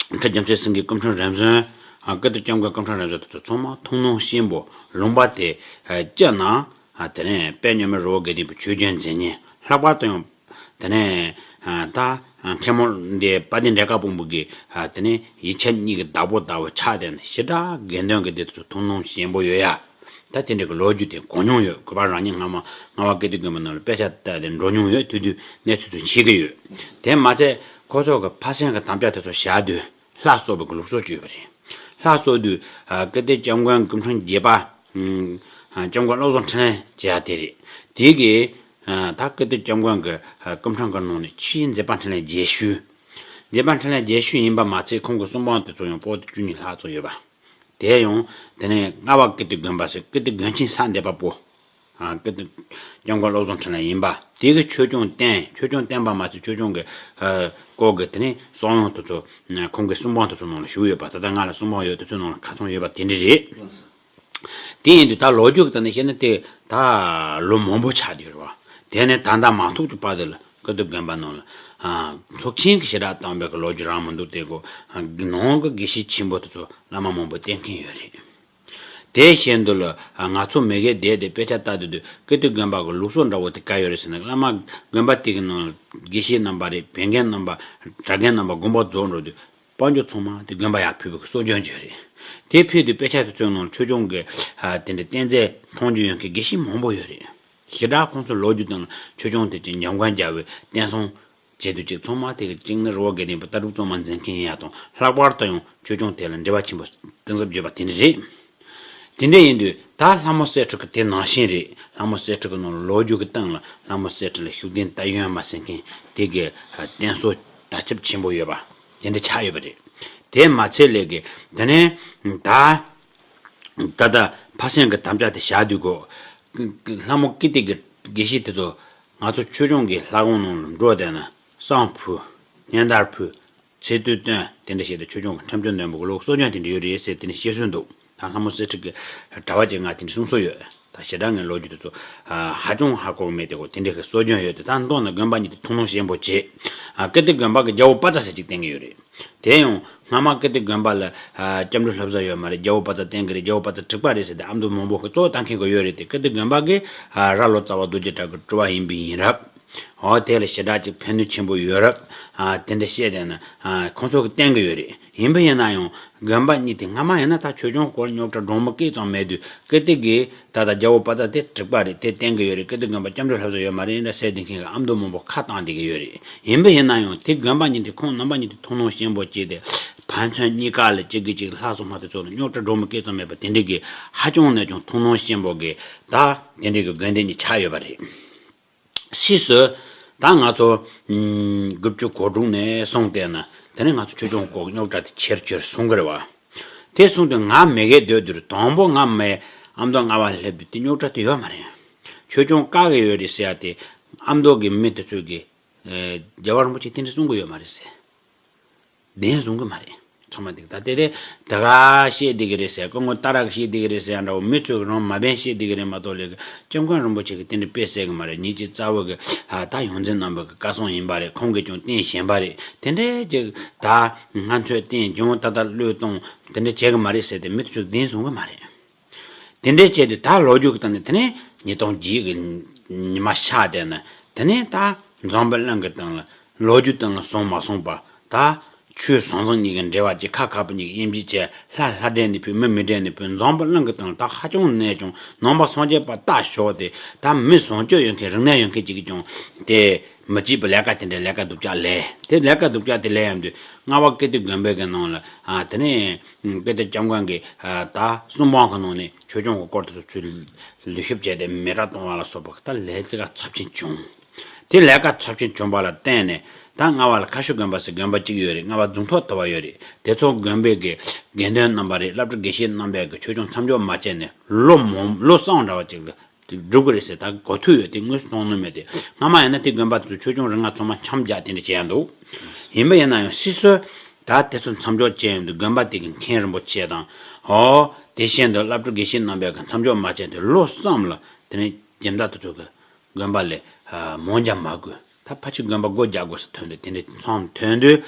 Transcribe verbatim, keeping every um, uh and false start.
ཁྲི་རྒྱལ་མཚན་སེང་གེའི་སྐུ་ཕྲེང་རིམ་བྱོན། ཨ། ཀིརྟི་སྐྱབས་མགོན་སྐུ་ཕྲེང་རིམ་བྱོན་དེ་ཚོ་ཚང་མ་ཐུགས་སྣང་ཆེན་པོ་ལུང་པ་དེ་ཨ་བསྐྱངས་ན། ཨ། དེ་ནས་དཔལ་མཉམ་མེད་རི་བོ་དགེ་ལྡན་པའི་ཆོས་བརྒྱུད་འཛིན་མཁན། ལྷག་པར་དུ་ཡང་དེ་ནས་ཨ་ད་མཁན་མོ་འདི་དཔལ་ལྡན་འབྲས་དཀར་དཔོན་པོ་གི། ཨ། དེ་ནས་ཡིག་ཆ་གཉིས་ཀྱི་བདག་པོ་ལྟ་བུ་ཆགས་བསྡད་ནས། ཞེ་དྲག་དགེ་འདུན་གྱི་སྡེ་དེ་ཚོ་ཐུགས་སྣང་ཆེན་པོ་ཡོད་ཡ། ད་དེ་འདྲ་གི་ལོ་རྒྱུས་དེ་གོ་མྱོང་ཡོད། གུས་པ་རང་ཉིད་སྔ་མ་རྔ་བ་ཀིརྟི་དགོན་པའི་ནང་ལ་དཔེ་ཆ་ལྟ་སྟེ་འགྲོ་མྱོང་ཡོད། དེ་དུས་གནས་ཚུལ་དེ་ཤེས་ཀྱི་ཡོད། དེ་མ་ཚད་ཁོ་ཚོ་གི་ཕ་སེང་གི་དམ་བཅའ་དེ་ཚོ་བཞག་དུས་ལྷ་གསོལ་བའི་གི་ལུགས་སྲོལ་ཅིག་ཡོད་པ་རེད། ལྷ་གསོལ་དུས། ཨ། ཀིརྟི་སྐྱབས་མགོན་སྐུ་ཕྲེང་བརྒྱད་པ། ཨ། སྐྱབས་མགོན་བློ་བཟང་འཕྲིན་ལས་བྱེད་ཡ་དེ་རེད། དེ་གི། ཨ། ད་ཀིརྟི་སྐྱབས་མགོན་གྱི། ཨ། སྐུ་ཕྲེང་གི་ནང་ནས་ཆེས་མཛད་པ་འཕྲིན་ལས་རྒྱས་ཤོས། མཛད་པ་འཕྲིན་ལས་རྒྱས་ཤོས་ཡིན་པ་མ་ཚད། ཁོང་གི་གསུང་འབུམ་དེ་ཚོ་ཡང་པོ་ཏི་བཅུ་གཉིས་ལྷག་ཙམ་ཡོད་པ། དེ་ཡང་དེ་ནས་རྔ་བ་ཀིརྟི་དགོན་པ་ཟེར། ཀིརྟི་དགོན་ཆེན་ས་འདེབས་པ་པོ། ཨ། ཀིརྟི་སྐྱབས་མགོན་བློ་བཟང་འཕྲིན་ལས་ཡིན་པ། དེ་གི་ཆོས་སྐྱོང་བསྟེན། ཆོས་སྐྱོང་བསྟེན་པ་མ་ཚད་ཆོས་སྐྱོང་གི། ཨ། སྐོར་གྱི་དེ་ནས་གསང་ཡུམ་དེ་ཚོ། ཨ། ཁོང་གི་གསུང་འབུམ་དེ་ཚོ་ནང་ལ་བཞུགས་ཡོད་པ། ད་ལྟ་ང་ལ་གསུང་འབུམ་ཡོད་དེ་ཚོའི་ནང་ལ་ཁ་ཚང་ཡོད་པ་དེ་འདྲ་རེད། དེ་ཡིན་དུས་ད་ལོ་རྒྱུས་ཀྱི་སྟེང་ནས་བཤད་ན་དེ་ད་ལོ་མང་པོ་ཆགས་བསྡད་རེད་བ། དེ་ནས་ད་ལྟ་མ་ཐུག་གི་བར་དུ་ལ་ཀིརྟི་དགོན་པ་ནང་ལ། ཨ། ཚོགས་ཆེན་གྱི་ཞེ་དྲག་བཏང་བའི་གི་ལོ་རྒྱུས་རག་མི་འདུག། དེ་གོ། ཨ། ནང་གི་དགེ་བཤེས་ཆེན་པོ་དེ་ཚོ་བླ་མ་མང་པོ་བསྟེན་མཁན་ཡོད་རེད། དེ་བཞིན་དུ་ལ། ཨ། ང་ཚོ་མི་སྒེར་བསྡད་དེ་དཔེ་ཆ་ལྟ་དུས་དུས་ཀིརྟི་དགོན་པ་གི་ལུགས་སྲོལ་འདྲ་བོ་དེ་ག་ཡོད་རེད་ཟེར་ན། བླ་མ་དགོན་པ་དེ་གི་ནང་ལ་དགེ་བཤེས་རྣམ་པ་རེད། བན་རྒན་རྣམ་པ། གྲྭ་རྒན་རྣམ་པ་དགོན་པ་རྫོགས་འགྲོ་དུས་དཔལ་འབྱོར་ཚང་མ་དེ་དགོན་པ་ཡར་ཕུལ་བའི་གི་སྲོལ་རྒྱུན་ཅིག་རེད། དེ་ཕུལ་དུས་དཔེ་ཆ་དེ་ཚོའི་ནང་ལ་ཆོས་སྐྱོང་གི། ཨ། དེ་འདྲའི་བསྟན་རྫས་མཐོང་རྒྱུ་ཡོད་མཁན་དགེ་བཤེས་མང་པོ་ཡོད་རེད། ཞེ་དྲག་ཁོང་ཚོ་ལོ་རྒྱུས་སྟེང་ལ་ཆོས་སྐྱོང་དེ་ཅིག་ཉམས་མགོན་རྒྱལ་བའི་བསྟན་སྲུང་བྱེད་དུས་ཅིག་ཚང་མ་དེ་གི་གཅིག་ནི་རི་བོ་དགེ་ལྡན་པའི་ལྟ་གྲུབ་གཙང་མ་འཛིན་མཁན་ཡིན་ཡ་དང་། ལྷག་པར་དུ་ཡང་ཆོས་སྐྱོང་དེ་ལ་འབྲེལ་བ་ཆེན་པོ་གཏིང་ཟབ་ཡོད་པ་དེ་འདྲ་རེད། དེ་འདྲ་ཡིན་དུས་ད་ལྷ་མོ་གསེར་ཁྲི་གི་དེ་ནང་བཞིན་རེད། ལྷ་མོ་གསེར་ཁྲི་གི་ནང་ལོ་རྒྱུས་ཀྱི་སྟེང་ལ་ལྷ་མོ་གསེར་ཁྲི་ལ་ཤུགས་ལྡན་ད་ཡོན་མ་ཟེར་མཁན་དེ་གི་བསྟན་སྲུང་དར་ཁྱབ་ཆེན་པོ་ཡོད་པ་དེ་འདྲ་ཆགས་ཡོད་པ་རེད། དེ་མ་ཚད་ལས་ཀྱི་དེ་ནས་ད། ད་ལྟ་ཕ་སེང་གི་དམ་བཅའ་དེ་བཞག་དུས་གོ། ལྷ་མོ་ཀིརྟི་གི་དགེ་བཤེས་དེ་ཚོ་ང་ཚོ་ཆོས་སྐྱོང་གི་ལྷ་ཁང་ནང་ལ་འགྲོ་བསྡད་ན་བསང་ཕུལ། སྙན་དར་ཕུལ། ཚེ་བསྟོད་བཏོན། དེ་འདྲ་བྱས་ཏེ་ཆོས་སྐྱོང་གི་ཁྲིམས་གཅོད་འདོན་པའི་ལུགས་སྲོལ་རྒྱུན་དེ་འདྲ་ཡོད་རེད་ཟེར། དེ་ནས་བཤད་སྲོལ་འདུག། ད་ལྷ་མོ་གསེར་ཁྲི་གི་གྲྭ་པ་ཅིག་ང་དེ་འདྲ་གསུང་སྲོལ་ཡོད། ད་ཞེ་དྲག་ངས་ལོ་རྒྱུས་དེ་ཚོ་ཧ་ཅང་ཧ་གོ་གི་མེད་དེ་གོ། དེ་འདྲ་གི་སྲོལ་རྒྱུན་ཡོད་དེ། ད་མདོར་ན་དགོན་པ་གཉིས་དེ་ཐུགས་སྣང་ཆེན་པོ་བྱེད། ཨ། ཀིརྟི་དགོན་པ་གི་རྒྱལ་པོ་དཔལ་བཙན་ཟེར་ཅིག་བསྟེན་གི་ཡོད་རེད། དེ་ཡང་སྔ་མ་ཀིརྟི་དགོན་པ་ལ། ཨ། སྐྱབས་འགྲོ་སློབ་གསོ་ཡོད་མ་རེད། རྒྱལ་པོ་དཔལ་བཙན་བསྟེན་གི་རེད། རྒྱལ་པོ་དཔལ་བཙན་དྲེགས་པ་རེད་ཟེར་ཏེ་ཨ་མདོ་མང་པོ་གི་གཙོ་བོ་ལྟ་མཁན་གི་ཡོད་རེད་དེ། ཀིརྟི་དགོན་པ་གི། ཨ། རྭ་ལོ་ཙཱ་བ་རྡོ་རྗེ་གྲགས་ཀྱི་སྤྲུལ་པ་ཡིན་པའི་ཡིན་རབས། འོ། དེ་ལ་ཞེ་དྲག་ཅིག་ཕན་ནུས་ཆེན་པོ་ཡོད་རབས། ཨ། དེ་འདྲ་བཤད་བསྡད་ན། ཨ། ཁོང་ཚོ་གི་བསྟེན་གི་ཡོད་རེད། ཡིན་པ་ཡིན་ན་ཡང་དགོན་པ་གཉིས་དེ་སྔ་མ་ཡིན་ན་ད་ཆོས་སྐྱོང་སྐོར་རྙོག་དྲ་འགྲོ་མི་སྐད་ཙམ་མེད་དུས། ཀིརྟི་གི་ད་ལྟ་རྒྱལ་པོ་དཔལ་བཙན་དེ་དྲེགས་པ་རེད། དེ་བསྟེན་གི་ཡོད་རེད། ཀིརྟི་དགོན་པ་སྐྱབས་འགྲོ་སློབ་གསོ་ཡོད་མ་རེད་འདྲ་ཟེར་བསྡད་མཁན་གི་ཨ་མདོ་མང་པོ་ཁ་བཏང་བསྡད་གི་ཡོད་རེད། ཡིན་པ་ཡིན་ན་ཡང་དེ་དགོན་པ་གཉིས་དེ་ཁོང་རྣམ་པ་གཉིས་དེ་ཐུགས་སྣང་ཆེན་པོ་བྱས་ཏེ་ཕན་ཚུན་གཉིས་ཀ་ལ་གཅིག་གིས་གཅིག་ལྷ་སོགས་མ་དེ་ཚོ་ལ་རྙོག་དྲ་འགྲོ་མི་སྐད་ཙམ་མེད་པ་དེ་འདྲ་གི་ཧ་ཅང་ནས་ཀྱང་ཐུགས་སྣང་ཆེན་པོ་གི་ད་དེ་འདྲ་གི་དགོན་སྡེ་གཉིས་ཆགས་ཡོད་པ་རེད། ཕྱིས་སུ་ད་ང་ཚོ་ཨུམ་དགུ་བཅུ་གོ་དྲུག་ནས་བཟུང་བལྟས་ན། དེ་ནས་ང་ཚོ་ཆོས་སྐྱོང་སྐོར་རྙོག་དྲ་དེ་ཆེར་ཆེར་སོང་གི་རེད་བ། དེ་སོང་དུས་ང་མི་སྒེར་སྡོད་དུས་དང་པོ་ང་མི་ཨ་མདོ་རྔ་བ་སླེབས་དུས་དེ་རྙོག་དྲ་དེ་ཡོད་མ་རེད། ཆོས་སྐྱོང་བཀག་གི་ཡོད་རེད་ཟེར་ཡ་དེ་ཨ་མདོ་གི་མི་དེ་ཚོས་གི་ཨེ་རྒྱལ་བ་རིན་པོ་ཆེ་དེ་འདྲ་གསུང་གི་ཡོད་མ་རེད་ཟེར། བདེན་བཟུང་གི་མ་རེད། ཚང་མ་འདི་ད་དེ་དེ་ད་ག་བཤད་བསྡད་ཀྱི་རེད་ཟེར། སྐུ་ངོ་ཏཱ་ར་གིས་བཤད་བསྡད་ཀྱི་རེད་ཟེར་ཡ་འདྲ་བོ་མི་ཚོས་རང་མ་བན་བཤད་བསྡད་ཀྱི་རེད་མ་གཏོགས་ལས་ཀྱི་སྐྱབས་མགོན་རིན་པོ་ཆེ་གིས་དེ་འདྲ་དཔེ་བཤད་ཀྱི་མ་རེད། ཉིད་ཀྱི་རྩ་བོ་གི་ཨ་ད་ཡོངས་འཛིན་རྣམ་པ་གི་བཀའ་གསུང་ཡིན་པ་རེད། ཁོང་གིས་ཀྱང་བསྟན་བཞིན་པ་རེད། དེ་འདྲའི་ཅིག་ད་སྔ་ཚོད་བསྟན་ཀྱང་ད་ལྟ་བློས་གཏོང་དེ་འདྲ་བྱེད་ཀྱི་མ་རེད་ཟེར་ཏེ་མི་ཚོས་བདེན་བཟུང་གི་མ་རེད། དེ་འདྲའི་བྱས་ཏེ་ད་ལོ་རྒྱུས་ཀྱི་སྟེང་ནས་དེ་ནས་ཉིས་སྟོང་བརྒྱད་ཀྱི་ཉི་མ་ཤར་བསྡད་ན། དེ་ནས་ད་འཛམ་བུ་གླིང་གི་སྟེང་ལ་ལོ་རྒྱུས་སྟེང་ལ་བྱུང་མ་སོང་པ། ད་ཆོས་ཟང་ཟིང་གཉིས་ཀྱི་འབྲེལ་བ་ཅིག་ཁ་ཁ་པོ་གཉིས་ཀྱི་དབྱེ་འབྱེད་བྱས། ལྷ་ལྷ་འདྲེ་ནས་ཕུད། མི་མི་འདྲེ་ནས་ཕུད། འཛམ་བུ་གླིང་གི་སྟེང་ལ་ད་ཧ་ཅང་ནས་ཀྱང་ནང་པ་སངས་རྒྱས་པ་ལྟ་ཞོག་སྟེ། ད་མི་བཟང་སྤྱོད་ཡོད་མཁན་རིག་གནས་ཡོད་མཁན་ཅིག་གིས་ཀྱང་དེ་མི་བྱེད་པའི་ལས་ཀ་དེ་འདྲའི་ལས་ཀ་སྡུག་ཅག་ལས། དེ་ལས་ཀ་སྡུག་ཅག་དེ་ལས་ཡོང་དུས་རྔ་བ་ཀིརྟི་དགོན་པའི་གི་ནང་ལ་ཨ་དེ་ནས་ཀིརྟི་སྐྱབས་མགོན་གྱི་ཨ་ད་གསུང་འབུམ་གི་ནང་ནས་ཆོས་སྐྱོང་གི་སྐོར་དེ་ཚོ་ཚུར་ལུས་ཞིབ་བྱས་ཏེ་མེ་སྲེག་གཏོང་བ་ལ་སོགས་པ་ད་ལས་ཀ་ཚབས་ཆེན་བྱུང་། དེ་ལས་ཀ་ཚབས་ཆེན་བྱུང་བ་ལ་བརྟེན་ནས་ད་རྔ་བ་ལ་ཁ་ཤོ་དགོན་པ་ཟེར་དགོན་པ་གཅིག་ཡོད་རེད། རྔ་བ་རྫོང་ཐོག་ལྟ་བུ་ཡོད་རེད། དེ་ཚོ་དགོན་པའི་གི་དགེ་འདུན་རྣམ་པ་རེད། སློབ་གྲྭ་དགེ་བཤེས་རྣམ་པས་གི་ཆོས་སྐྱོང་མཚམས་འཇོག་མ་བྱས་ནས་ལོ་མང་ལོ་གསུམ་འདྲ་བ་ཅིག་ལ་སྒྲུབ་གི་རེད་ཟེར། ད་གོ་ཐོས་ཡོད་དེ། དངོས་སུ་མཐོང་མྱོང་མེད་དེ། སྔ་མ་ཡིན་ན་དེ་དགོན་པ་དེ་ཚོ་ཆོས་སྐྱོང་རིགས་ལྔ་ཚང་མ་འཆམ་རྒྱག་དེ་འདྲ་བྱས་ཡ་འདུག། ཡིན་པ་ཡིན་ན་ཡང་སྲིད་སྲོལ་ད་དེ་ཚོ་མཚམས་འཇོག་བྱས་ཡོང་དུས་དགོན་པ་དེ་གི་མཁན་རིན་པོ་ཆེ་དང་། ཨོ། དེ་བཞིན་དུ་སློབ་གྲྭ་དགེ་བཤེས་རྣམ་པས་གི་མཚམས་འཇོག་མ་བྱས་ཏེ་ལོ་གསུམ་ལ་དེ་ནས་སྦྱིན་བདག་དེ་ཚོ་གི་དགོན་པ་ལས་ཨ་མང་རྒྱག་མ་དགོས། ད་ཕལ་ཆེར་དགོན་པ་སྒོ་རྒྱག་དགོས་ས་ཐོན་དུས། དེ་འདྲ་མཚམས་ཐོན་དུས།